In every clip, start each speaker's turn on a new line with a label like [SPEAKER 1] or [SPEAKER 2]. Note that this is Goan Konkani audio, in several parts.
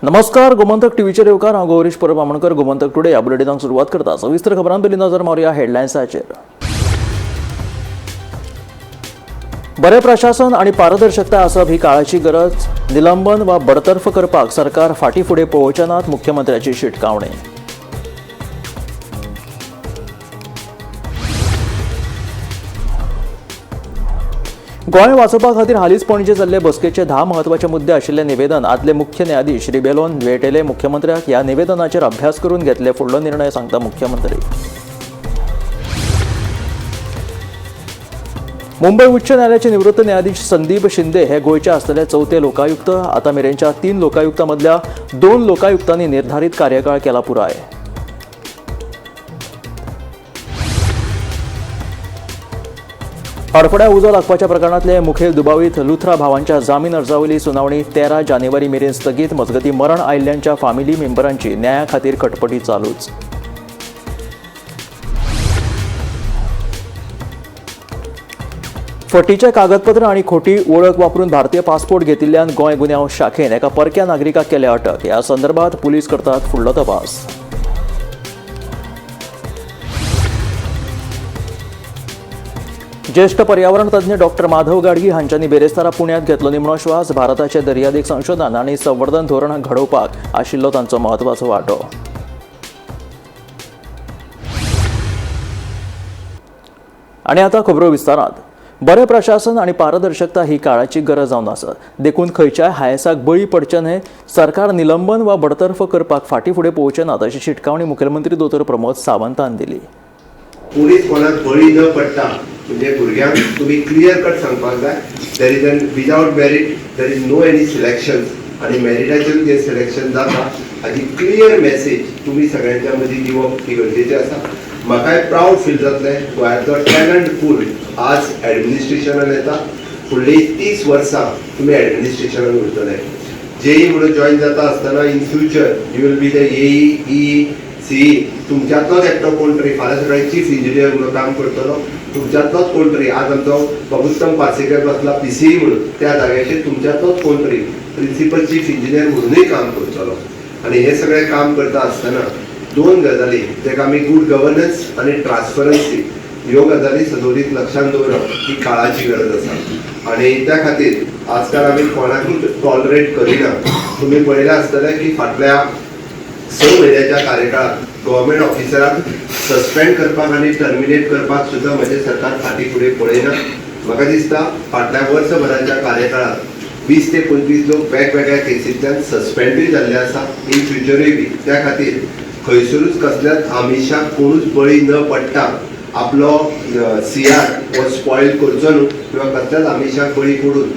[SPEAKER 1] नमस्कार, गोमंतक टीव्हीचेर येवकार. हांव गौरीश परब आमोणकर. गोमंतक टुडे ह्या बुलेटिनाक सुरवात करता. सविस्तर खबरां पयलीं नजर मारुया हेडलायन्साचेर. बरें प्रशासन आनी पारदर्शकता आसप ही काळाची गरज. निलंबन वा बडतर्फ करपाक सरकार फाटीं फुडें पळोवचे नात, मुख्यमंत्र्याची शिटकावणी. गोंय वाचोवपा खातीर हालींच पणजे जाल्ले बसकेचे 10 म्हत्वाचे मुद्दे आशिल्ले निवेदन आदले मुख्य न्यायाधीश रिबेलोन भेटयले मुख्यमंत्र्याक. ह्या निवेदनाचेर अभ्यास करून घेतले फुडलो निर्णय, सांगता मुख्यमंत्री. मुंबय उच्च न्यायालयाचे निवृत्त न्यायाधीश संदीप शिंदे हे गोंयचे आसतले चवथे लोकायुक्त. आतां मेरेनच्या 3 लोकायुक्तां मदल्या 2 लोकायुक्तांनी निर्धारित कार्यकाळ केला पुराय. हडफड्या उजो लागपाच्या प्रकरणांतले मुखेल दुबावीत लुथरा भावांच्या जामीन अर्जावयली सुनावणी 13 जानेवारी मेरेन स्थगीत. मजगतीं, मरण आयिल्ल्यांच्या फामिली मेंबरांची न्याया खातीर खटपटी चालूच. फटीचे कागदपत्र आनी खोटी वळख वापरून भारतीय पासपोर्ट घेतिल्ल्यान गोंय गुन्यांव शाखेन एका परक्या नागरिकाक केल्या अटक. ह्या संदर्भात पुलीस करतात फुडलो तपास. ज्येष्ठ पर्यावरण तज्ञ डॉक्टर माधव गाडगी हांच्यांनी बेरेस्तारा पुण्यात घेतलो निमणो श्वास. भारताचे दर्यादेग संशोधन आनी संवर्धन धोरण घडोवपाक आशिल्लो तांचो म्हत्वाचो वांटो. आनी आतां खबरो विस्तारात. बरें प्रशासन आनी पारदर्शकता ही काळाची गरज जावन आसा. देखून खंयच्याय हायेसाक बळी पडचें न्हय. सरकार निलंबन वा बडतर्फ करपाक फाटीं फुडें पळोवचें नात, अशी शिटकावणी मुखेलमंत्री दोतोर प्रमोद सावंतान दिली.
[SPEAKER 2] कोणीच कोणाक बळी न पडटा, म्हणजे भुरग्यांक तुमी क्लियर कट सांगपाक जाय, there is an without merit there is no any selection आनी मेरिटाचेर जें सिलेक्शन जाता हाची क्लियर मॅसेज तुमी सगळ्यांच्या मदीं दिवप ही गरजेचें आसा. म्हाकाय प्रावड फील जातलें, गोंयांतलो टॅलंट पूल आज एडमिनिस्ट्रेशनान येता. फुडलीं 30 वर्सां तुमी एडमिनिस्ट्रेशनान उरतले. जेई म्हणून जॉयन जाता आसतना in future you will be the AE, E, CE. तुमच्यांतलोच एकटो कोण तरी फाल्यां सकाळी चीफ इंजिनियर म्हणून काम करतलो. तुमच्यांतलोच कोण तरी, आज आमचो बाबुत्तम पार्सेकर बसला पीसीई म्हणून, त्या जाग्याचेर तुमच्यांतलोच कोण तरी प्रिन्सिपल चीफ इंजिनियर म्हणूनय काम करतलो. आनी हें सगळें काम करता आसतना दोन गजाली, ताका आमी गूड गव्हर्नन्स आनी ट्रान्सपरन्सी, ह्यो गजाली सदोदीत लक्षांत दवरप ही काळाची गरज आसा. आनी त्या खातीर आजकाल आमी कोणाकूच टॉलरेट करिना. तुमी पळयलें आसतलें की फाटल्या 6 म्हयन्याच्या कार्यकाळात गव्हर्मेंट ऑफिसराक सस्पेंड करपाक आनी टर्मिनेट करपाक सुद्दां म्हजें सरकार फाटीं फुडें पळयना. म्हाका दिसता फाटल्या वर्सभराच्या कार्यकाळात 20 ते 25 लोक वेगवेगळ्या केसींतल्यान सस्पेंडूय जाल्ले आसा, इन फ्युचरूय बी. त्या खातीर खंयसरूच कसल्याच आमिशाक कोणूच बळी न पडटा आपलो सीआर हो स्पॉयल करचो न्हू किंवा कसल्याच आमिशाक बळी पडून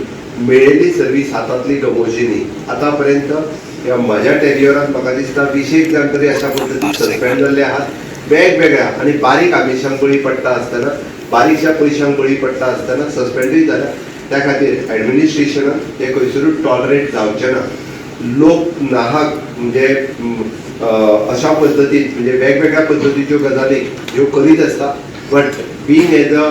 [SPEAKER 2] मेळिल्ली सर्वीस हातांतली गमोवची न्ही. आतां पर्यंत ह्या म्हज्या टेन्युअरात म्हाका दिसता 20 जाण तरी अशा पद्दतीन सस्पेंड जाल्ले आहात. वेगवेगळ्या आनी बारीक आमिशांक बळी पडटा आसतना, बारीकशा पयशांक बळी पडटा आसतना सस्पेंडूय जाल्या. त्या खातीर एडमिनिस्ट्रेशनान हें खंयसरूच टॉलरेट जावचें ना. लोक नाहक म्हणजे अशा पद्दतीन, म्हणजे वेगवेगळ्या पद्दतीच्यो गजाली ह्यो करीत आसता. But being as a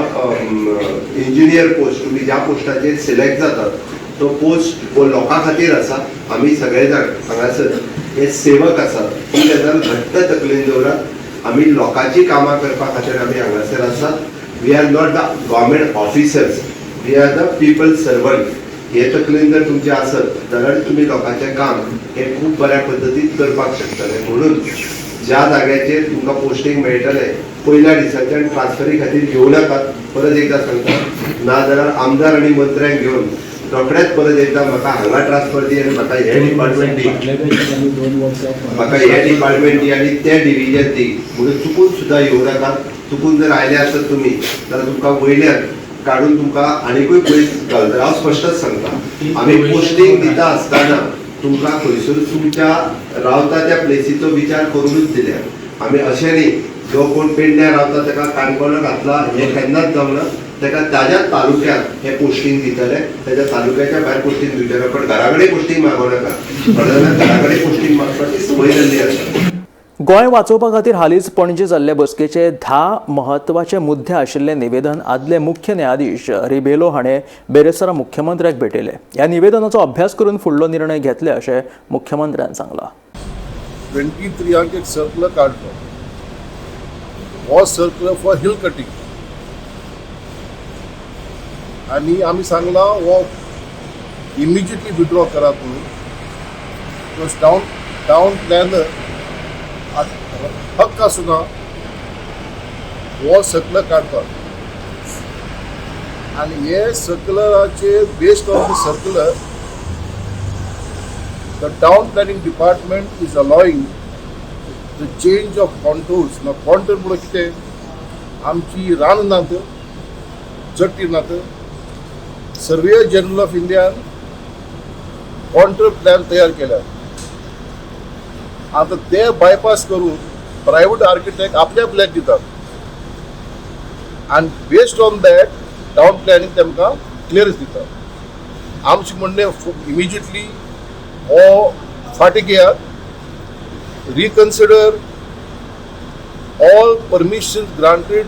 [SPEAKER 2] engineer post, तुमी ज्या पोस्टाचेर सिलेक्ट जातात तो पोस्ट हो लोकां खातीर आसा. आमी सगळे जाण हांगासर हे सेवक आसात. ही गजाल घट्ट तकलेन दवरात. आमी लोकांची कामां करपा खातीर आमी हांगासर आसात. We are not the government officers, we are the people servant. हे तकलेन जर तुमचें आसत जाल्यार तुमी लोकांचें काम हें खूब बऱ्या पद्दतीन करपाक शकतले. म्हणून ज्या जाग्याचेर तुमकां पोस्टींग मेळटलें, पयल्या दिसाच्यान ट्रान्सफरी खातीर घेवं नाकात. परत एकदां सांगता, ना जाल्यार आमदार आनी मंत्र्यांक घेवन रोखडेच परत एकदां म्हाका हांगा ट्रान्सफर दी आनी म्हाका हें डिपार्टमेंट दी, म्हाका हें डिपार्टमेंट दी आनी तें डिविजन दी म्हणून चुकून सुद्दां येवं नाकात. चुकून जर आयले आसत तुमी जाल्यार तुमकां वयल्यान काडून तुमकां आनीकूय पयस घालतले. हांव स्पश्टच सांगता, आमी पोस्टींग दिता आसतना तुमकां खंयसर तुमच्या रावता त्या प्लेसीचो विचार करूनच दिल्या आमी. अशें न्ही, जो कोण पेडण्या रावता ताका काणकोणा घातला हें केन्नाच जावना. ताका ताज्याच तालुक्यात हें पोस्टींग दितले, ताच्या तालुक्याच्या भायर पोस्टींग दिवचें ना. पण घरा कडेन पोस्टींग मागोवं नाका. थोड्या जाणांक घरा कडेन पोस्टींग मागपाची संवय जाल्ली आसा.
[SPEAKER 1] गोंय वाचोवपा खातीर हालींच पणजे जाल्ले बसकेचे 10 म्हत्वाचे मुद्दे आशिल्ले निवेदन आदले मुख्य न्यायाधीश रिबेलो हाणें बेरेस्तारा मुख्यमंत्र्याक भेटयले. ह्या निवेदनाचो अभ्यास करून फुडलो निर्णय घेतले अशें मुख्यमंत्र्यान सांगलां.
[SPEAKER 3] 23 एक सर्कुलर काडलो. हो सर्कुलर फॉर हिल कटिंग आनी आमी सांगलां हो इमिजिएटली विड्रॉ करात म्हणून, because town planner हक्क आसना हो सर्कुलर काडपाक. आनी हे सर्कुलराचेर, based on the circular, the town planning department is allowing the change of contours. ना कॉन्टूर म्हणून कितें, आमची रान नात, जट्टी नात. सर्वेयर जनरल ऑफ इंडियान कॉन्टूर प्लॅन तयार केल्या. आतां ते बायपास करून प्रायवेट आर्किटेक्ट आपल्या प्लॅन दितात आनी based on that town planning तेमकां क्लियरन्स दितात. आमचें म्हणणें, इमिजिएटली हो फाटीं घेयात, reconsider all permissions granted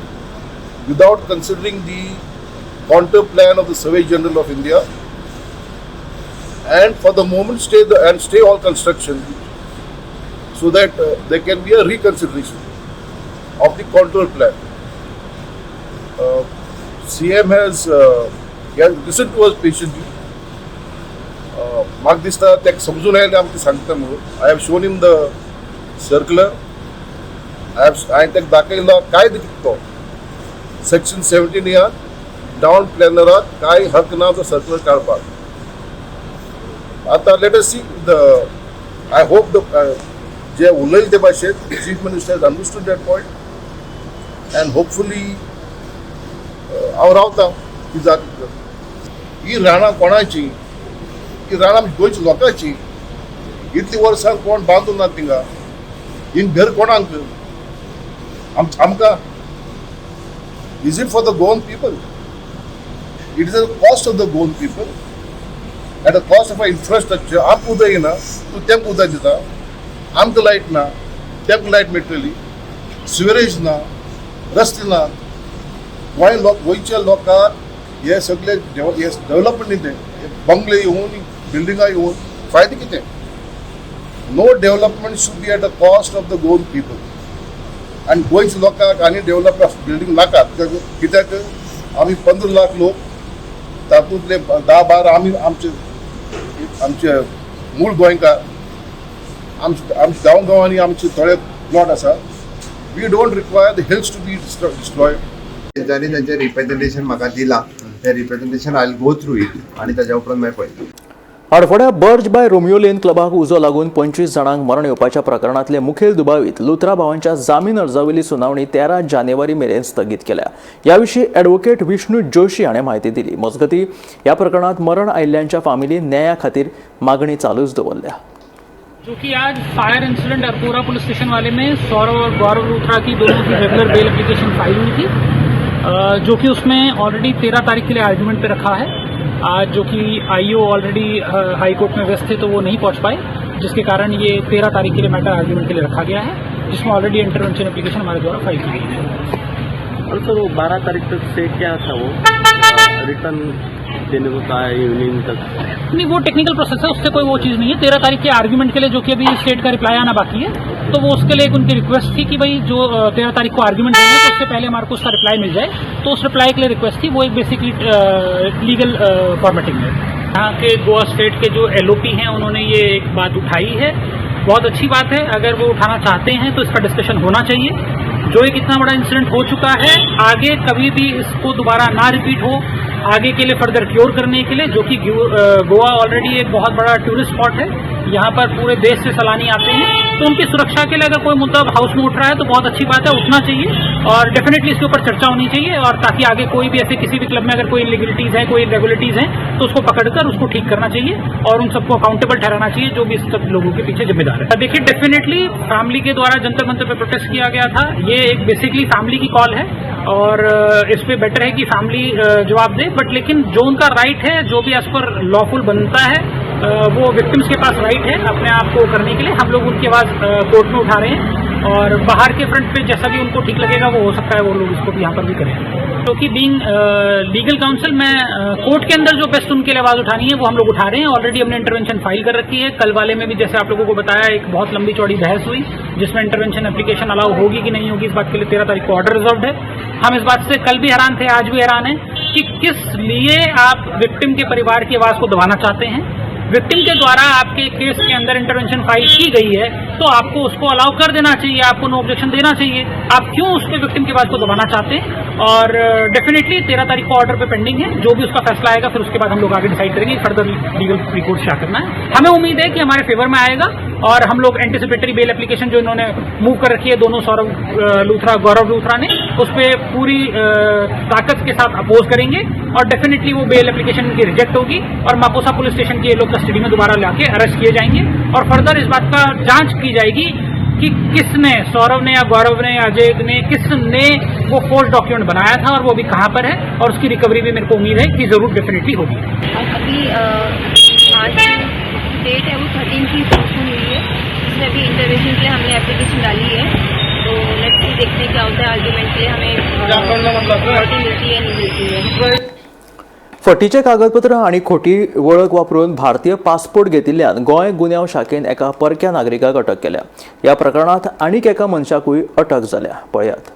[SPEAKER 3] without considering the contour plan of the Survey General of India, and for the moment stay all construction so that there can be a reconsideration of the contour plan. CM has he has listened to us patiently. म्हाका दिसता ताका समजून आयलें आमकां सांगता म्हणून. I have shown him the circular. I have हांवें ताका दाखयला काय कितें तो सेक्शन 17 ह्या टावन प्लॅनराक कांय हक ना तो सर्कुलर काडपाक. आतां let us see the I hope the जे उलयले ते भाशेन Chief Minister has understood that point and hopefully हांव रावता ती जात. ही रानां कोणाची? ही रानां आमच्या गोंयच्या लोकांची. इतलीं वर्सां कोण बांदूंक ना थिंगा. ही घर कोणाक? आमकां? Is it for the Goan people? It is a cost of the Goan people, at a cost of infrastructure. आमकां उदक येना, तूं तेंकां उदक दिता. आमकां लायट ना, तेंकां लायट मेळटली. सिवरेज ना, रस्ते ना. गोंय लोक, गोंयच्या लोकांक हे सगळे हे डेव्हलपमेंट कितें? हे बंगले येवन, बिल्डिंगां येवन फायदो कितें? No development should be at the cost of the Goan people. आनी गोंयच्या लोकांक आनी डेव्हलप बिल्डींग नाका. कित्याक आमी 15 लाख लोक, तातूंतले 10-12 आमी आमचे आमचे मूळ गोंयकार. आमचे आमच्या गांव गांवांनी आमचे थोडे प्लॉट आसा. We don't require the hills to be destroyed.
[SPEAKER 2] तेंच्यांनी तेंचें रिप्रेझेंटेशन म्हाका दिलां. तें representation I go through it आनी ताज्या उपरांत मागीर पळयता. हडफड्या बर्ज बाय रोमियो लेन क्लबाक उजो लागून 25 जाणांक मरण येवपाच्या प्रकरणांतले मुखेल दुबावीत लुथरा भावांच्या जामीन अर्जावेली सुनावणी 13 जानेवारी मेरेन स्थगीत केल्या. ह्या विशीं ॲडव्होकेट विष्णू जोशी हाणें म्हायती दिली. मजगतीं, ह्या प्रकरणांत मरण आयिल्ल्यांच्या फामिलीन न्याया खातीर मागणी चालूच दवरल्या.
[SPEAKER 4] जो कि आज fire incident Arpora police station वाले में सौरव और गौरव लूथरा की दोनों की रेगुलर बेल एप्लीकेशन फाइल हुई थी, जो कि उसमें ऑलरेडी 13 तारीख के लिए आर्ग्यूमेंट पे रखा है आज. जो कि आईओ ऑलरेडी हाई कोर्ट में व्यस्त थे, तो वो नहीं पहुंच पाए, जिसके कारण ये 13 तारीख के लिए मैटर आर्ग्यूमेंट के लिए रखा गया है, जिसमें ऑलरेडी इंटरवेंशन एप्लीकेशन हमारे द्वारा फाइल की गई है.
[SPEAKER 5] और सर, वो 12 तारीख तक से क्या था? वो रिटर्न देने को कहा है इवनिंग तक.
[SPEAKER 4] नहीं, वो टेक्निकल प्रोसेस है, उससे कोई वो चीज़ नहीं है. 13 तारीख के आर्ग्यूमेंट के लिए, जो कि अभी स्टेट का रिप्लाई आना बाकी है, तो वो उसके लिए एक उनकी रिक्वेस्ट थी कि भाई, जो 13 तारीख को आर्ग्यूमेंट होंगे, तो उससे पहले हमारे को उसका रिप्लाई मिल जाए, तो उस रिप्लाई के लिए रिक्वेस्ट थी. वो एक बेसिकली लीगल फॉर्मेटिंग है. यहाँ के गोवा स्टेट के जो एलओपी हैं, उन्होंने ये एक बात उठाई है. बहुत अच्छी बात है. अगर वो उठाना चाहते हैं तो इसका डिस्कशन होना चाहिए. जो एक इतना बड़ा इंसिडेंट हो चुका है, आगे कभी भी इसको दोबारा ना रिपीट हो, आगे के लिए फर्दर क्योर करने के लिए, जो कि गोवा ऑलरेडी एक बहुत बड़ा टूरिस्ट स्पॉट है, यहाँ पर पूरे देश से सैलानी आते हैं, तो उनकी सुरक्षा के लिए अगर कोई मुद्दा हाउस में उठ रहा है तो बहुत अच्छी बात है, उठना चाहिए और डेफिनेटली इसके ऊपर चर्चा होनी चाहिए और ताकि आगे कोई भी ऐसे किसी भी क्लब में अगर कोई इलीगलिटीज है, कोई इरेगुलरिटीज हैं, तो उसको पकड़कर उसको ठीक करना चाहिए और उन सबको अकाउंटेबल ठहराना चाहिए, जो भी इस सब लोगों के पीछे जिम्मेदार है. देखिए, डेफिनेटली फैमिली के द्वारा जंतर मंतर पर प्रोटेस्ट किया गया था. ये एक बेसिकली फैमिली की कॉल है और इस पे बेटर है कि फैमिली जवाब दे. बट लेकिन जो उनका राइट है, जो भी एज पर लॉफुल बनता है, वो विक्टिम्स के पास राइट है अपने आप को करने के लिए. हम लोग उनकी आवाज़ कोर्ट में उठा रहे हैं. और बाहर के फ्रंट पे जैसा भी उनको ठीक लगेगा वो हो सकता है वो लोग इसको भी यहाँ पर भी करें। क्योंकि बीइंग लीगल काउंसिल मैं कोर्ट के अंदर जो बेस्ट उनके लिए आवाज़ उठानी है वो हम लोग उठा रहे हैं। ऑलरेडी हमने इंटरवेंशन फाइल कर रखी है। कल वाले में भी जैसे आप लोगों को बताया एक बहुत लंबी चौड़ी बहस हुई जिसमें इंटरवेंशन एप्लीकेशन अलाउ होगी कि नहीं होगी, इस बात के लिए 13 तारीख को ऑर्डर रिजर्व है। हम इस बात से कल भी हैरान थे, आज भी हैरान हैं कि किस लिए आप विक्टिम के परिवार की आवाज़ को दबाना चाहते हैं। विक्टिम के द्वारा आपके केस के अंदर इंटरवेंशन फाइल की गई है तो आपको उसको अलाउ कर देना चाहिए, आपको नो ऑब्जेक्शन देना चाहिए। आप क्यों उसके विक्टिम की आवाज़ को दबाना चाहते हैं? और डेफिनेटली 13 तारीख को ऑर्डर पे पेंडिंग है, जो भी उसका फैसला आएगा फिर उसके बाद हम लोग आगे डिसाइड करेंगे फर्दर लीगल रिकोर्स क्या करना है। हमें उम्मीद है कि हमारे फेवर में आएगा और हम लोग एंटिसिपेटरी बेल एप्लीकेशन जो इन्होंने मूव कर रखी है दोनों सौरभ लूथरा गौरव लूथरा ने, उस पर पूरी ताकत के साथ अपोज करेंगे और डेफिनेटली वो बेल एप्लीकेशन इनकी रिजेक्ट होगी और मापुसा पुलिस स्टेशन के ये लोग कस्टडी में दोबारा लाके अरेस्ट किए जाएंगे और फर्दर इस बात का जांच की जाएगी कि किसने, सौरभ ने या गौरव ने या अजय ने, किसने वो फोर्स डॉक्यूमेंट बनाया था और वो अभी कहाँ पर है और उसकी रिकवरी भी मेरे को उम्मीद है कि जरूर डेफिनेटली होगी।
[SPEAKER 6] अभी आज डेट है वो 13 की पोस्टपोन हुई है, इसमें अभी इंटरवेंशन के लिए हमने एप्लीकेशन डाली है, तो let's see देखते हैं क्या होता है। आर्ग्यूमेंट के लिए हमें प्रायोरिटी मिलती है नहीं मिलती है।
[SPEAKER 1] फटीचे कागदपत्र आनी खोटी वळख वापरून भारतीय पासपोर्ट घेतिल्ल्यान गोंय गुन्यांव शाखेन एका परक्या नागरिकाक अटक केल्या। ह्या प्रकरणांत आनीक एका मनशाकूय अटक जाल्या। पळयात।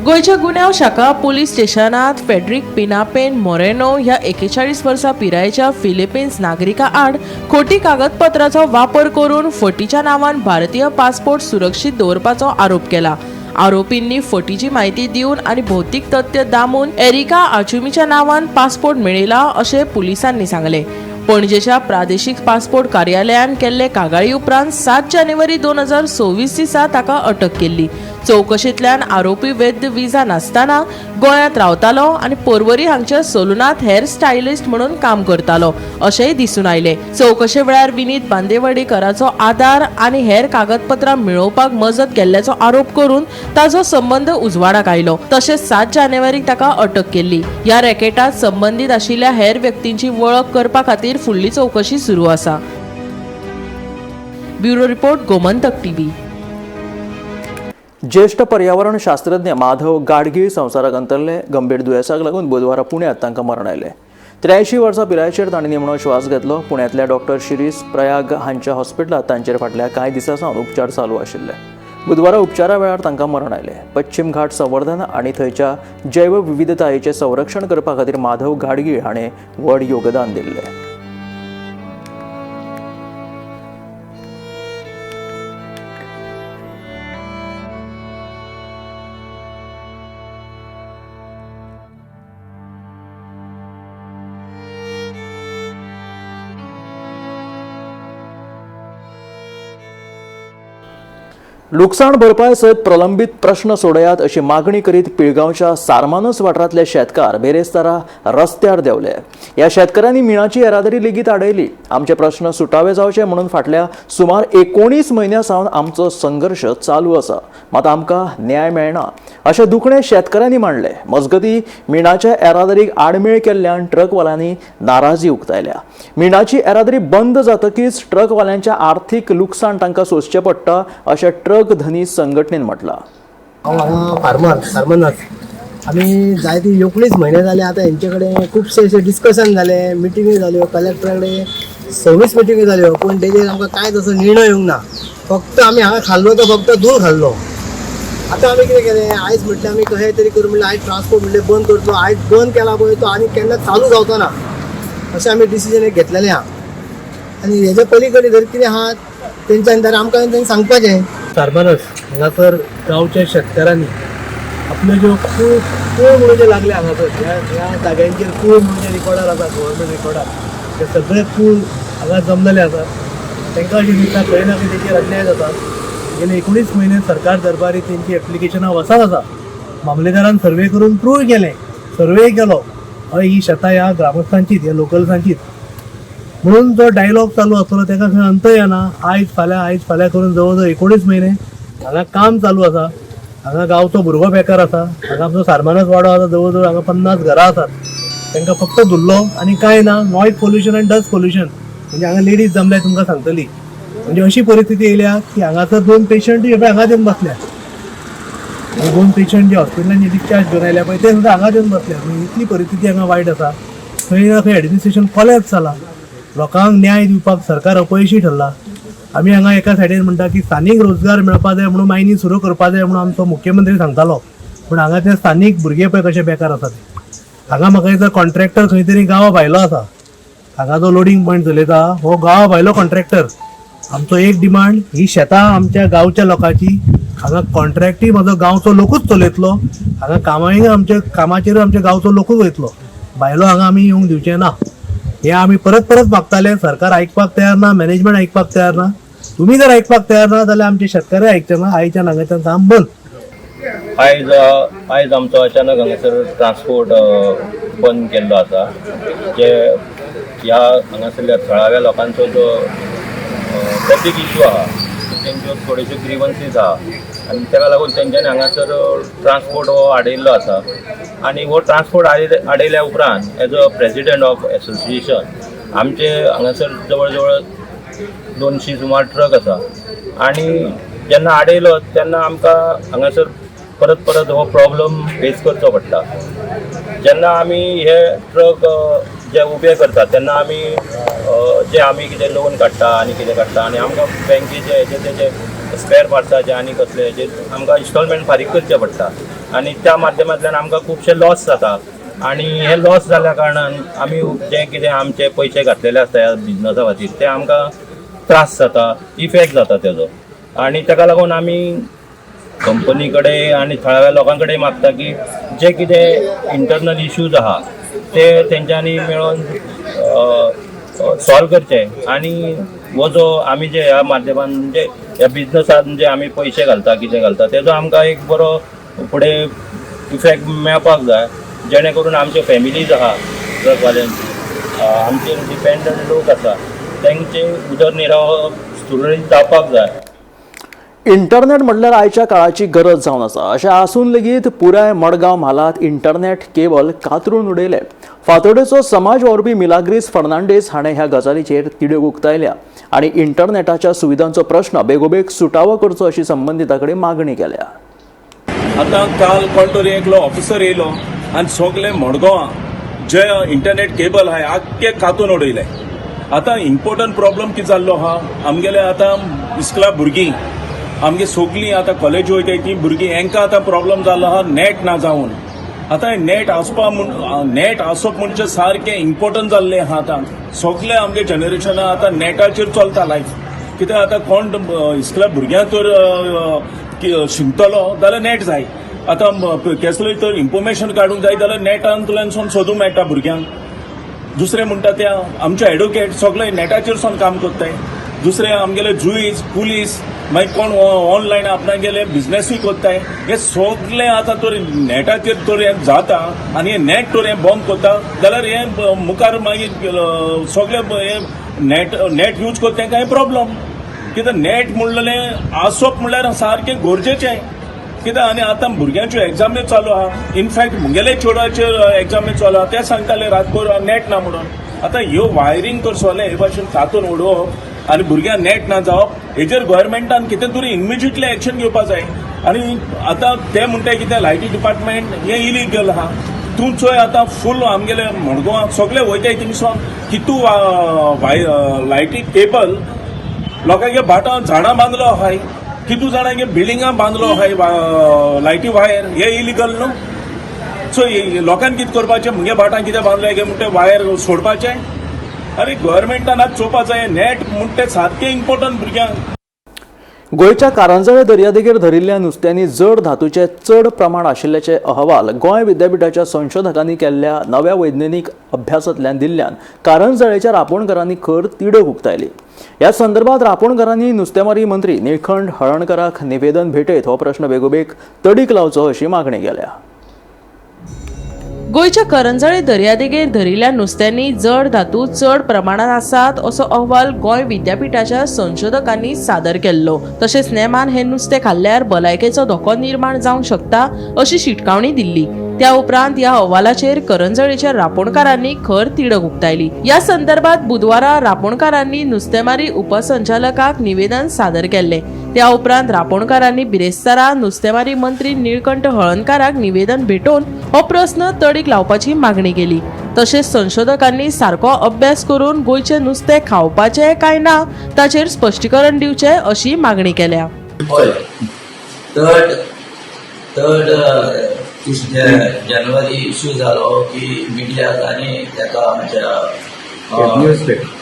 [SPEAKER 7] गोंयच्या गुन्यांव शाखा पोलीस स्टेशनांत फेड्रिक पिनापेन मोरेनो ह्या 41 वर्सां पिरायेच्या फिलिपिन्स नागरिका आड खोटी कागदपत्राचो वापर करून फटीच्या नांवान भारतीय पासपोर्ट सुरक्षीत दवरपाचो आरोप केला। आरोपींनी फटीची म्हायती दिवन आनी भौतीक तथ्य दामून एरिका आचुमीच्या नांवान पासपोर्ट मेळयला अशें पुलिसांनी सांगलें। पणजेच्या प्रादेशीक पासपोर्ट कार्यालयान केल्ले कागाळी उपरांत 7 जानेवारी 2026 दिसा ताका अटक केल्ली। चवकशेंतल्यान आरोपी वैध विजा नासतना गोंयांत रावतालो आनी पर्वरी हांगच्या सलूनांत हेअर स्टायलिस्ट म्हणून काम करतालो अशेंय दिसून आयलें। चवकशे वेळार विनीत बांदेवाडीकराचो आधार आनी हेर कागदपत्रां मेळोवपाक मजत केल्ल्याचो आरोप करून ताजो संबंद उजवाडाक आयलो। तशेंच 7 जानेवारीक ताका अटक केल्ली। ह्या रॅकेटात संबंदीत आशिल्ल्या हेर व्यक्तींची वळख करपा खातीर फुडली चवकशी सुरू आसा। Bureau report, Gomantak TV.
[SPEAKER 1] ज्येष्ठ पर्यावरण शास्त्रज्ञ माधव गाडगीळ संवसाराक अंतरले। गंभीर दुयेंसाक लागून बुधवारा पुण्यांत तांकां मरण आयलें। 83 वर्सां पिरायेचेर तांणी निमणो श्वास घेतलो। पुण्यांतल्या डॉक्टर शिरीष प्रयाग हांच्या हॉस्पिटलांत तांचेर फाटल्या कांय दिसां सावन उपचार चालू आशिल्ले। बुधवारा उपचारा वेळार तांकां मरण आयलें। पश्चिम घाट संवर्धन आनी थंयच्या जैवविविधतायेचें संरक्षण करपा खातीर माधव गाडगीळ हाणें व्हड योगदान दिल्लें। लुकसाण भरपाय सयत प्रलंबीत प्रश्न सोडयात अशी मागणी करीत पिळगांवच्या सारमानस वाठारांतले शेतकार बेरेस्तारा रस्त्यार देंवले। ह्या शेतकारांनी मिणाची येरादारी लेगीत आडयली। आमचे प्रश्न सुटावे जावचे म्हणून फाटल्या सुमार 19 म्हयन्यां सावन आमचो संघर्श चालू आसा, मात आमकां न्याय मेळना अशें दुखणें शेतकारांनी मांडलें। मजगतीं मिणाच्या येरादारीक आडमेळ केल्ल्यान ट्रकवाल्यांनी नाराजी उक्तायल्या। मिणाची येरादारी बंद जातकीच ट्रकवाल्यांच्या आर्थीक लुकसाण तांकां सोंसचें पडटा अशें ट्रक धनी संघटनेन म्हटला।
[SPEAKER 8] हांव हांगा फार्मर सारमनाथ। आमी जायते 19 म्हयने जाले आतां हेंचे कडेन खुबशे अशे डिस्कशन जाले, मिटिंग्यो जाल्यो, कलेक्टरा कडेन 26 मिटिंग्यो जाल्यो, पूण तेजेर आमकां कांयच असो निर्णय येवंक ना। फक्त आमी हांगा खाल्लो तो फक्त दूर खाल्लो। आतां आमी कितें केलें, आयज म्हटलें आमी कशें तरी करून म्हणलें आयज ट्रान्सपोर्ट म्हणलें बंद करतलो। आयज बंद केला पळय तो आनी केन्ना चालू जावचो ना अशें आमी डिसिजन एक घेतलेलें आहा। आनी हेजे पली कडेन जर कितें आहा तेंच्यान तर आमकां तेंकां सांगपाचें।
[SPEAKER 9] सारमानस हांगासर गांवच्या शेतकारांनी आपल्यो ज्यो कूळ म्हणून जे लागले हांगासर ह्या जाग्यांचेर कूळ म्हणून जे रिकॉर्डार आसा, गव्हर्मेंट रिकॉर्डार, ते सगळे कूळ हांगा जमलेले आसा। तांकां अशें दिसता खंय ना खंय तेचेर अन्याय जाता। गेले 19 म्हयने सरकार दरबारी तेंची एप्लिकेशनां वचत आसा। मामलेदारान सर्वे करून प्रूव केलें, सर्वे केलो हय ही शेतां ह्या ग्रामस्थांचीच, ह्या लोकल्सांचीच म्हणून जो डायलॉग चालू आसतलो ताका खंय अंत येना। आयज फाल्यां आयज फाल्यां करून जवळ जवळ 19 म्हयने हांगा काम चालू आसा। हांगा गांवचो भुरगो बेकार आसा। हांगा आमचो सारमानस वाडो आसा, जवळ जवळ हांगा 50 घरां आसात, तांकां फक्त धुल्लो आनी कांय ना। नॉयज पोल्युशन आनी डस्ट पोल्युशन म्हणजे हांगा लेडीज जमल्या तुमकां सांगतली, म्हणजे अशी परिस्थिती येयल्या की हांगासर 2 पेशंटूय पळय हांगाच येवन बसल्या. हे 2 पेशंट जे हॉस्पिटलान जे डिस्चार्ज घेवन आयल्या पळय ते सुद्दां हांगाच येवन बसल्या. म्हणजे इतली परिस्थिती हांगा वायट आसा. खंय ना खंय एडमिनिस्ट्रेशन कोलॅप्स जाला. लोकांक न्याय दिवपाक सरकार अपयशी ठरला. आमी हांगा एका सायडीन म्हणटा की स्थानीक रोजगार मेळपा जाय म्हणून मायनी सुरू करपा जाय म्हणून आमचो मुख्यमंत्री सांगतालो, पूण हांगा ते स्थानीक भुरगे पळय कशे बेकार आसा ते. हांगा म्हाका दिसता कॉन्ट्रॅक्टर खंय तरी गांवा भायलो आसा. हांगा जो लोडींग पॉयंट चलयता हो गांवा भायलो कॉन्ट्रॅक्टर. आमचो एक डिमांड, ही शेतां आमच्या गांवच्या लोकांची, हांगा कॉन्ट्रॅक्टूय म्हाजो गांवचो लोकूच चलयतलो, हांगा कामाय आमच्या कामाचेरूय आमच्या गांवचो लोकूच वयतलो, भायलो हांगा आमी येवंक दिवचे ना. हे आमी परत परत मागताले, सरकार आयकपाक तयार ना, मॅनेजमेंट आयकपाक तयार ना. तुमी जर आयकपाक तयार ना जाल्यार आमचे शेतकरी आयकचे ना. आयच्यान हांगाच्यान काम बंद.
[SPEAKER 10] आयज आमचो अचानक हांगासर ट्रान्सपोर्ट बंद केल्लो आसा, जे ह्या हांगासरल्या थळाव्या लोकांचो जो पब्लीक इशू आहा, तेंच्यो थोड्योश्यो ग्रिवन्सीस आहा आनी ताका लागून तेंच्यांनी हांगासर ट्रान्सपोर्ट हो आडयल्लो आसा. आनी हो ट्रान्सपोर्ट आडयल्या उपरांत as a president of association आमचे हांगासर जवळ जवळ 200 सुमार ट्रक आसा आनी जेन्ना आडयलो तेन्ना आमकां हांगासर परत परत हो प्रॉब्लम फेस करचो पडटा. जेन्ना आमी हे ट्रक जे उबे करतात तेन्ना आमी जे आमी कितें लोन काडटा आनी कितें काडटा आनी आमकां बँकेचे हेजे तेजे स्पेर पार्ट्साचे आनी कसले हेजे आमकां इन्स्टॉलमेंट फारीक करचे पडटा आनी त्या माध्यमांतल्यान आमकां खुबशे लॉस जाता. आनी हे लॉस जाल्या कारणान आमी जे कितें आमचे पयशे घातलेले आसता ह्या बिजनसा खातीर ते आमकां त्रास जाता, इफेक्ट जाता तेजो. आनी ताका लागून आमी कंपनी कडेन आनी थळाव्या लोकां कडेन मागता की जे कितें इंटरनल इश्यूज आहा ते तेंच्यांनी मेळोन सॉल्व करचे. आनी हो जो आमी जे ह्या माध्यमान म्हणजे ह्या बिजनसान जे आमी पयशे घालता कितें घालता तेजो आमकां एक बरो फुडें इफेक्ट मेळपाक जाय, जेणे करून आमच्यो फॅमिलीज आहा ट्रकवाल्यांची, आमचेर डिपेंडंट लोक आसा तेंचे उदरनिर्वाह सुरळीत जावपाक जाय.
[SPEAKER 1] इंटरनेट म्हटल्यार आयच्या काळाची गरज जावन आसा. अशें आसून लेगीत पुराय मडगांव म्हालांत इंटरनेट केबल कातरून उडयले. फातोडेचो समाज वावुरपी मिलाग्रीस फर्नांडीस हाणें ह्या गजालीचेर तिडक उक्तायल्या आनी इंटरनेटाच्या सुविधांचो प्रश्न बेगोबेग सुटावो करचो अशी संबंदिता कडेन मागणी केल्या.
[SPEAKER 11] आतां काल कोण तरी एकलो ऑफिसर येयलो आनी सगळे मडगांवां जे इंटरनेट केबल आहाय आख्खे कातून उडयले. आतां इम्पोर्टंट प्रॉब्लम कितें जाल्लो आहा, आमगेले आतां इस्कुला भुरगीं आमगे सगलीं आतां कॉलेज वयताय तीं भुरगीं हेंकां आतां प्रॉब्लम जाल्लो आहा नॅट ना जावन. आतां नॅट आसपा म्हूण नॅट आसप म्हणजे सारकें इम्पोर्टंट जाल्लें आहा. आतां सगळे आमगे जनरेशना आतां नॅटाचेर चलता लायफ. कित्याक आतां कोण इस्कुला भुरग्यांक तर शिकतलो जाल्यार नॅट जाय. आतां कसलें तर इन्फॉर्मेशन काडूंक जाय जाल्यार नॅटांतल्यान सोदूंक मेळटा भुरग्यांक. दुसरें म्हणटा ते आमचे एडवोकेट सगळे नॅटाचेर सून काम करताय. दुसरें आमगेले जुईज पुलीस मागीर कोण ऑनलायन आपणागेले बिजनेसूय करताय. हे सगळें आतां तर नॅटाचेर तर हें जाता आनी हें नॅट तर हें बंद करता जाल्यार हें मुखार मागीर सगळें हें नॅट नॅट यूज करता तेंकां हें प्रॉब्लम. कित्याक नॅट म्हणलें आसप म्हणल्यार सारकें गरजेचें. कित्याक आनी आतां भुरग्यांच्यो एग्जामी चालू आहा. इनफॅक्ट मुगेले चेडवाचेर एग्जामी चालू आहा, ते सांगताले रातभर नॅट ना म्हणून. आतां ह्यो वायरींग तर सगळें हे भाशेन कातून उडोवप आनी भुरग्यांक नॅट ना जावप हेजेर गव्हर्मेंटान कितें तरी इमिजिएटली एक्शन घेवपा जाय. आनी आतां ते म्हणटाय कितें लायटी डिपार्टमेंट हें इलिगल आहा. तूं चोय आतां फूल आमगेले मडगांवां सगळे वयताय थिंगसोन कितू लायटी केबल लोकांगे भाटां झाडां बांदलो आहाय, कितू जाणांगे बिल्डिंगां बांदलो आहाय लायटी वायर, हे इलिगल न्हू. सो लोकांक कितें करपाचें, मुगे भाटां कितें बांदलें काय म्हणटा वायर सोडपाचें? अरे गव्हर्मेंटान आतां चोवपा जाय नॅट म्हणटा तें सारकें इम्पोर्टंट भुरग्यांक.
[SPEAKER 1] गोंयच्या कारंजळे दर्यादेगेर धरिल्ल्या नुस्त्यांनी जड धातूचे चड प्रमाण आशिल्ल्याचे अहवाल गोंय विद्यापीठाच्या संशोधकांनी केल्ल्या नव्या वैज्ञानिक अभ्यासांतल्यान दिल्ल्यान कारंजळेच्या रापोणकारांनी खर तिडक उक्तायली. ह्या संदर्भात रापोणकारांनी नुस्तेमारी मंत्री निळखंठ हळर्णकराक निवेदन भेटयत हो प्रश्न बेगोबेग तडीक लावचो अशी मागणी केल्या.
[SPEAKER 7] गोंयच्या करंजळे दर्यादेगेर धरिल्ल्या नुस्त्यांनी जड धातू चड प्रमाणात आसात असो अहवाल गोंय विद्यापीठाच्या संशोधकांनी सादर केल्लो. तशेंच नेमान हे नुस्तें खाल्ल्यार भलायकेचो धोको निर्माण जावंक शकता अशी शिटकावणी दिल्ली. त्या उपरांत ह्या अहवालाचेर करंजळेच्या रापोणकारांनी खर तिडक उक्तायली. ह्या संदर्भात बुधवारा रापोणकारांनी नुस्तेमारी उपसंचालकाक निवेदन सादर केल्ले. त्या उपरांत रापोणकारांनी बिरेस्तारा नुस्तेमारी मंत्री निळकंठ हळर्णकाराक निवेदन भेटोवन हो प्रस्न तडीक लावपाची मागणी केली. तशेंच संशोधकांनी सारको अभ्यास करून गोंयचें नुस्तें खावपाचें काय ना ताचेर स्पश्टीकरण दिवचें अशी मागणी केल्या.
[SPEAKER 12] हय, थर्ड जानेवारी इश्यू जालो की मिडियाक आनी ताका आमच्या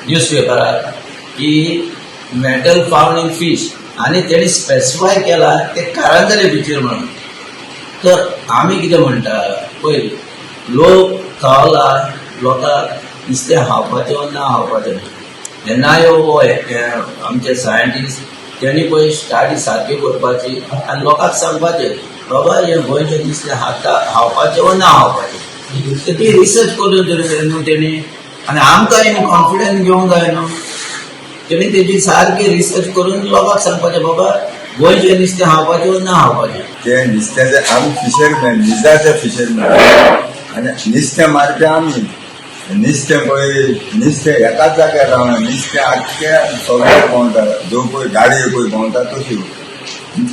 [SPEAKER 12] न्यूजपेपराक की मेटल फाउंड इन फीश आनी तेणी स्पेसिफाय केला ते कारंजले बिचीर म्हणून. तर आमी कितें म्हणटा पळय, लोक खावला लोकांक नुस्तें खावपाचें वा ना खावपाचें. जेन्ना हो आमचे सायंटिस्ट तेणी पळय स्टडी सारकी करपाची आनी लोकांक सांगपाचें बाबा हें गोंयचें नुस्तें खाता खावपाचें वा ना खावपाचें. ती रिसर्च करून तरी न्हू तेणी, आनी आमकां न्हू कॉन्फिडन्स घेवंक जाय न्हू. तेणी तेजी सारकी रिसर्च करून लोकांक सांगपाचें बाबा गोंयचें नुस्तें खावपाचें वा ना खावपाचें.
[SPEAKER 13] ते नुस्त्याचे आमी फिशरमॅन, निजाचे फिशरमॅन आनी नुस्तें मारपी आमी. नुस्तें पळय, नुस्तें एकाच जाग्यार रावना, नुस्तें आख्खें सगळ्याक भोंवता. जो पळय गाडयो पळय भोंवता तश्यो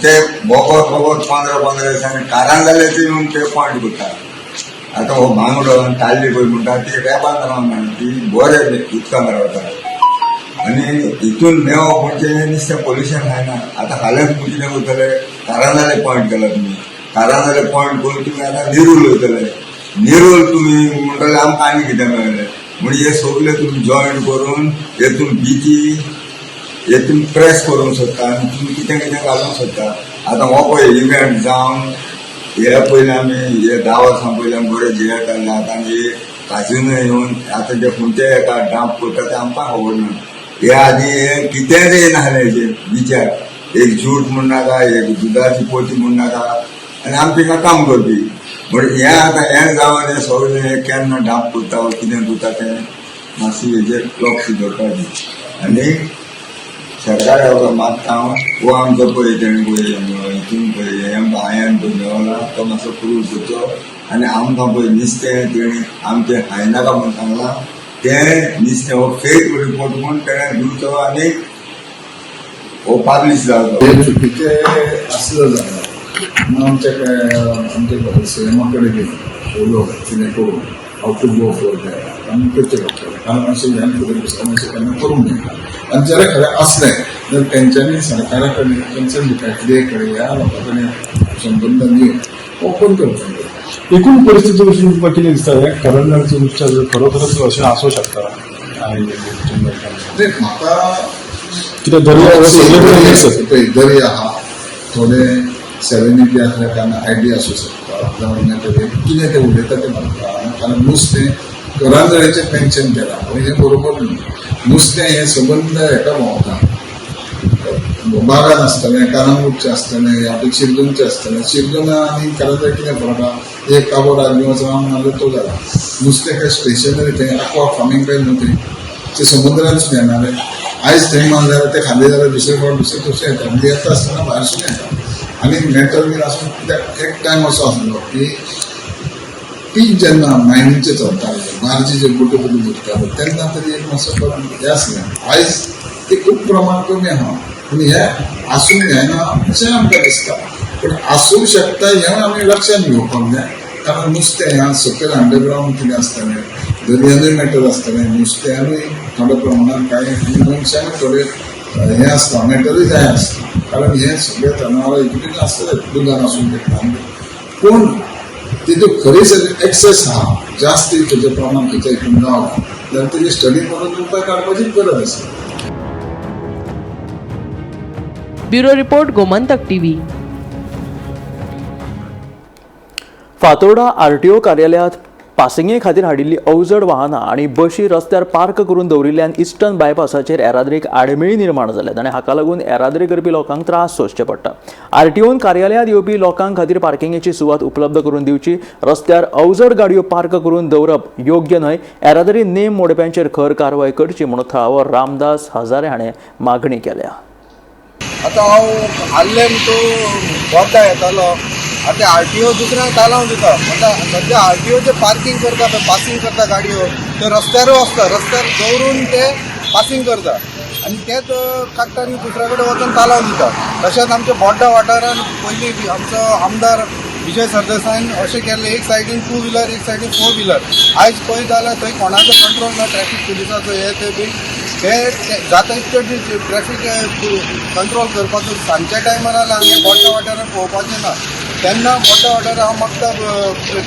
[SPEAKER 13] ते बोगोत बोगोत 15-15 दिसांनी कारंजाल्याचे येवन ते पॉयंट करता. आतां हो बांगडो आनी ताल्ली पळय म्हणटा ती रेबान रावना, ती बरे उदकान रावता. आनी हितून मेवप म्हणजे नुस्तें पोल्युशन जायना. आतां फाल्यां तुमी कितें करतले, कारंजाले पॉयंट केला तुमी, कारंजाले पॉयंट करून तुमी आतां नेरूल वयतले. नेरूल तुमी म्हणटले आमकां आनी कितें मेळ्ळें म्हणजे हे सगळे तुमी जॉयन करून हेतून बिची हे तुमी प्रेस करूंक सोदता आनी तुमी कितें कितें घालूंक सोदता. आतां हो पळय इव्हेंट जावन हे पयलीं आमी हे 10 वर्सां पयलीं आमी बरे जियेताले. आतां हे काजिनो येवन आतां ते खंयच्या एका डंप करता तें आमकां खबर ना. हे आदी हे कितेंच येयनासलें हेजेर विचार, एक जूट म्हण नाका, एक दुदाची पोती म्हण नाका, आनी आमी थिंगा काम करपी. म्हणजे हें आतां हें जावन हें सगळें हें केन्ना डंप करता वा कितें करता तें मातशें हेजेर लक्ष दवरपाचें. आनी सरकारा मागता हांव हो आमचो पळय तेणें पळय हितून पळय हें आमकां आयन पळय मेवला तो मातसो प्रूव करचो आनी आमकां पळय नुस्तें तेणें आमचें खायनाका म्हूण सांगलां तें नुस्तें हो फेक रिपोर्ट म्हूण तेणें दिवचो आनी हो पब्लीश जावचो.
[SPEAKER 14] हे चुकीचें आसलो जाल्यार आमच्या आमच्या सीएमा कडेन उलोवन कितें करून how to go for that आमी करचें पडटलें. कारण अशें ह्यान फुडें दुसरें अशें केन्ना करूंक मेळटा. आनी जर खरें आसलें जाल्यार तेंच्यांनी सरकारा कडेन कन्सर्न एफडीए कडेन ह्या लोकां कडेन संबंदान येवन ओपन करचें.
[SPEAKER 15] एकूण परिस्थिती कशी तुमकां कितें दिसता, हें करंजाळचें नुस्तें खरोखरच अशें आसूं शकता?
[SPEAKER 14] म्हाका
[SPEAKER 15] कित्याक दर्या
[SPEAKER 14] पळय दर्या आहा, थोडे सेलेनिटी आसल्या कारणान आयडी आसूं शकता जावं मेटल कितें तें उलयता तें म्हाका. कारण नुस्तें करंजळेचें मेन्शन केलां पूण हें बरोबर न्हू. नुस्तें हें सबंद हेका भोंवता, बागान आसतलें, कळंगूटचें आसतलें, ह्या शिरदोनचें आसतलें. शिरदोना आनी करंजळे कितें फरक आहा? एक काबो राजबी वचून नाल्यार तो जाला. नुस्तें काय स्टेशनरी थंय एक्वा फार्मींग काय न्हू, थंय ते समुद्रांतसून येणारे. आयज थंय मारले जाल्यार ते खाल्ले जाल्यार दुसरे फावट दुसरे तशें येता, म्हणजे येता आसतना भायरसून येता. आनी मेटल बीन आसून कित्याक एक टायम असो आसलो की पीक जेन्ना मायनींगचें चलतालें, बार्जी जे बोटी बोटी धरताले तेन्ना तरी एक मातसो हें आसलें. आयज ते खूब प्रमाण कमी आहा, पूण हें आसूंक जायना अशें आमकां दिसता. पूण आसूंक शकता हें आमी लक्षांत घेवपाक जाय. कारण नुस्तें ह्या सकयल अंडरग्रावंड कितें आसतलें, दर्यानूय मेटल आसतलें, नुस्त्यानूय थोड्या प्रमाणान कांय मनशांक थोडे हें आसता, मेटलूय जाय आसता. कारण हें सगळें जनावरां हितून आसतलें, दुदान आसूंक शकता. पूण तितून खरी एक्सेस आहा, जास्त तेजें प्रमाण खंयच्या हितून गावता जाल्यार तेजी स्टडी करून उपाय काडपाचीच गरज आसा.
[SPEAKER 7] Bureau report, Gomantak TV.
[SPEAKER 1] Fatorda RTO कार्यालयात पासिंगे खातीर हाडिल्ली अवजड वाहनां आनी बशी रस्त्यार पार्क करून दवरिल्ल्यान इस्टर्न बायपासाचेर येरादारीक आडमेळी निर्माण जाल्यात आनी हाका लागून येरादारी करपी लोकांक त्रास सोंसचे पडटा. आरटीओन कार्यालयांत येवपी लोकां खातीर पार्किंगेची सुवात उपलब्ध करून दिवची. रस्त्यार अवजड गाडयो पार्क करून दवरप योग्य न्हय. येरादारी नेम मोडप्यांचेर खर कारवाय करची म्हणून थळावो रामदास हजारे हाणें मागणी केल्या.
[SPEAKER 16] आतां हांव आर्लेम टू बोड्डा येतालो, आतां आरटीओ दुसऱ्यांक तालांव दिता. म्हणटा सद्या आरटीओ जे पार्किंग करता पळय, पासिंग करता गाडयो, ते रस्त्यारूय आसता, रस्त्यार दवरून ते पासिंग करता आनी तेच काडटा आनी दुसऱ्या कडेन वचून तालांव दिता. तशेंच आमच्या बोड्डा वाठारान पयलीं आमचो आमदार विजय सरदेसायन अशें केल्लें, एक सायडीन टू व्हिलर, एक सायडीन फोर व्हिलर. आयज पळयत जाल्यार थंय कोणाचो कंट्रोल ना, ट्रॅफीक पुलिसाचो हे ते बी ते जाता इतके ट्रॅफीक कंट्रोल करपाचो. सांजच्या टायमार जाल्यार हांगा बोड्डा वाठारान पळोवपाचें ना. तेन्ना बोड्डा वाठारान हांव मागता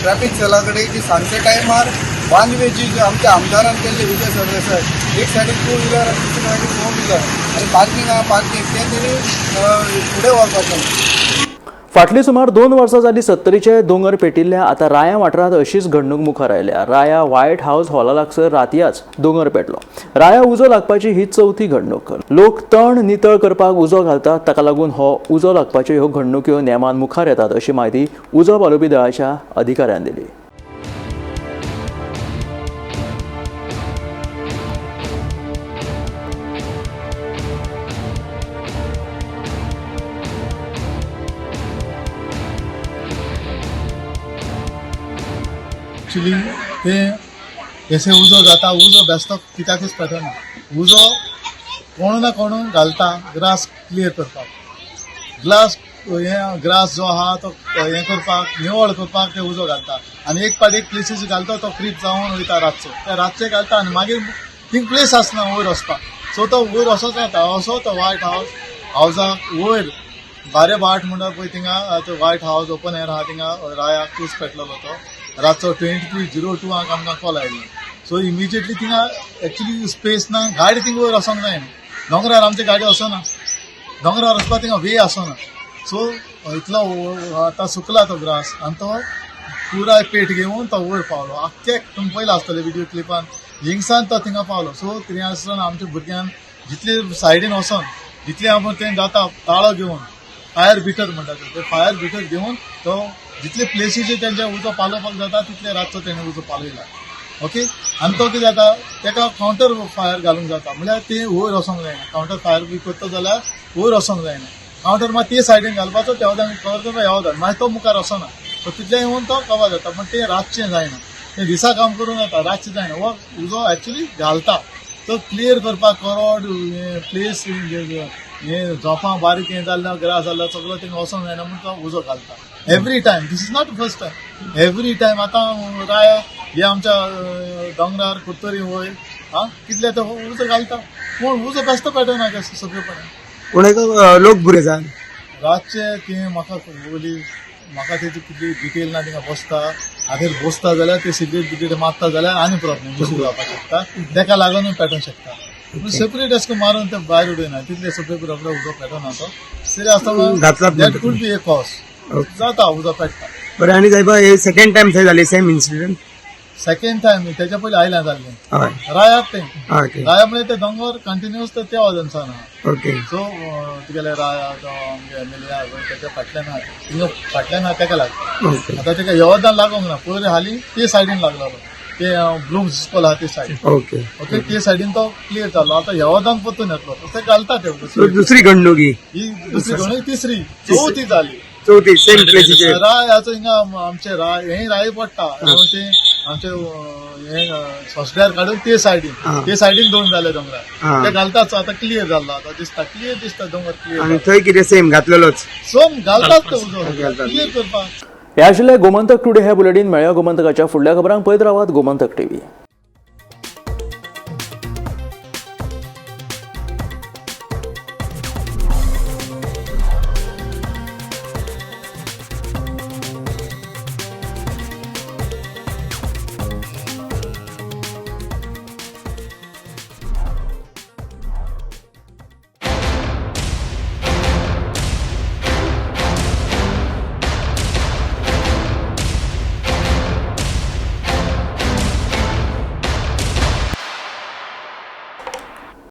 [SPEAKER 16] ट्रॅफीक सेला कडेन की सांजच्या टायमार वन वे जी आमच्या आमदारान केल्ली विजय सरदेसाय, एक सायडीन टू व्हिलर आनी दुसरे सायडीन फोर व्हिलर आनी पार्किंग आहा, पार्किंग तें तेणी फुडें व्हरपाचें.
[SPEAKER 1] फाटली सुमार 2 वर्सां जाली सत्तरीचे दोंगर पेटिल्ल्या आतां राया वाठारांत अशीच घडणूक मुखार आयल्या. राया व्हायट हावस हॉला लागसर रातयाच दोंगर पेटलो. राया उजो लागपाची ही चवथी घडणूक. लोक तण नितळ करपाक उजो घालतात, ताका लागून हो उजो लागपाच्यो ह्यो घडणुक्यो नेमान मुखार येतात अशी म्हायती उजो पालोवपी दळाच्या अधिकाऱ्यान दिली.
[SPEAKER 14] एक्चुली ते जशें उजो जाता, उजो बेस्तो कित्याकूच पेटना. उजो कोण ना कोण घालता ग्रास क्लियर करपाक, ग्लास हे ग्रास जो आहा तो हें करपाक, निवळ करपाक ते उजो घालता. आनी एक पाट एक प्लेसीस घालता, तो क्रीप जावन वयता रातचो, ते रातचे घालता आनी मागीर थिंग प्लेस आसना वयर वचपाक. सो तो वयर असोच जाता, असो तो व्हायट हावस हावजाक वयर बारे बाट म्हणटा पळय थिंगा तो व्हायट हावस ओपन एयर आहा थिंगा राया कूस पेटलेलो तो रातचो 23:02 आमकां कॉल आयलो. सो इमिजिएटली थिंगा एक्चुली स्पेस ना, गाडी थिंगा वयर वचोंक जायना, दोंगरार आमची गाडी वचना, दोंगरार वचपाक थिंगा वे आसना. सो इतलो आतां सुकला तो ग्रास आनी तो पुराय पेट घेवन तो वयर पावलो. आख्खे तुमी पयला आसतले विडियो क्लिपान, हिंगसान तो थिंगा पावलो. सो थंय आसतना आमच्या भुरग्यान जितले सायडीन वचोन जितले आपूण तें जाता ताळो घेवन फायर बिटर म्हणटा ते फायर बिटर घेवन तो जितले प्लेसीचे तेंच्या उजो पालोवपाक जाता तितले रातचो तेणें उजो पालयला. ओके, आनी तो कितें जाता तेका कावंटर फायर घालूंक जाता, म्हणल्यार ते वयर वचोंक जायना. कावंटर फायर बी करता जाल्यार वयर वचोंक जायना, कावंटर मात ते सायडीन घालपाचो, त्या वतान कवर करता ह्या वतान, मागीर तो मुखार वचना, तो तितले येवन तो कवर जाता. पण ते रातचें जायना, ते दिसा काम करूंक जाता, रातचें जायना. हो उजो एक्चुली घालता तो क्लियर करपाक करोड प्लेस हे झोपां बारीक हें जाल्लें ग्रास जाल्लो सगळो थिंगा वचोंक जायना म्हूण तो उजो घालता. Every time, this is not first time, every time. आतां राया हे आमच्या दोंगरार कुर्तरी वयर आं कितले तो उजो घालता, पूण उजो बेश्टो पेटना सगळेपणान.
[SPEAKER 8] पूण एक लोक भुरगे जाय
[SPEAKER 14] रातचे ते म्हाका वयली म्हाका तेजी कितली डिटेल ना. थिंगा बसता आतां बसता जाल्यार ते सिगरेट बिगरेट मारता जाल्यार आनी प्रॉब्लेम दुसरो जावपाक शकता, तेका लागूनय पेटोवंक शकता. सेपरेट अशें मारून ते भायर उडयना, तितले सेपरेट रोखडो उजो पेटना तो सिरियस आसता. That could be a cause जाता, उजो पेटता.
[SPEAKER 8] बरें, आनी सायबा हे सेकंड टायम थंय जाली सेम इन्सिडंट?
[SPEAKER 14] सेकंड टायम तेच्या पयलीं आयल्या जाल्लें रायात तें, राया म्हणजे ते दोंगर कंटिन्युअस ते त्या वाजनसान आहा.
[SPEAKER 8] ओके,
[SPEAKER 14] सो तुगेले राया तो आमगे एमएलए आहा तेच्या फाटल्यान आहा, थिंगा फाटल्यान आहा तेका लागता. आतां तेका येवदान लागोंक ना, पयर हालीं ते सायडीन लागलो ते ब्लूम्स स्कूल आहा ते सायडीन.
[SPEAKER 8] ओके
[SPEAKER 14] ओके, ते सायडीन तो क्लियर जालो. आतां येवदान परतून येतलो तशें घालता ते.
[SPEAKER 8] दुसरी घडणूक
[SPEAKER 14] ही दुसरी घडणूक, तिसरी चवथी जाली.
[SPEAKER 8] चवथी सेम प्लेसीचेर
[SPEAKER 14] रायाचो हिंगा आमचे राय हे राय पडटा ते आमचे हे सस्ड्यार काडून ते सायडीन, ते सायडीन दोन जाले दोंगरार ते घालताच. आतां क्लियर जाल्लो, आतां दिसता क्लियर दिसता दोंगर क्लियर.
[SPEAKER 8] आनी थंय कितें सेम घातलेलोच
[SPEAKER 14] सोम घालतात तो उजो क्लियर करपाक.
[SPEAKER 1] हे आशिल्ले गोमंतक टुडे हे बुलेटीन. मेळया गोमंतकाच्या फुडल्या खबरांक. पळयत रावात गोमंतक टीव्ही.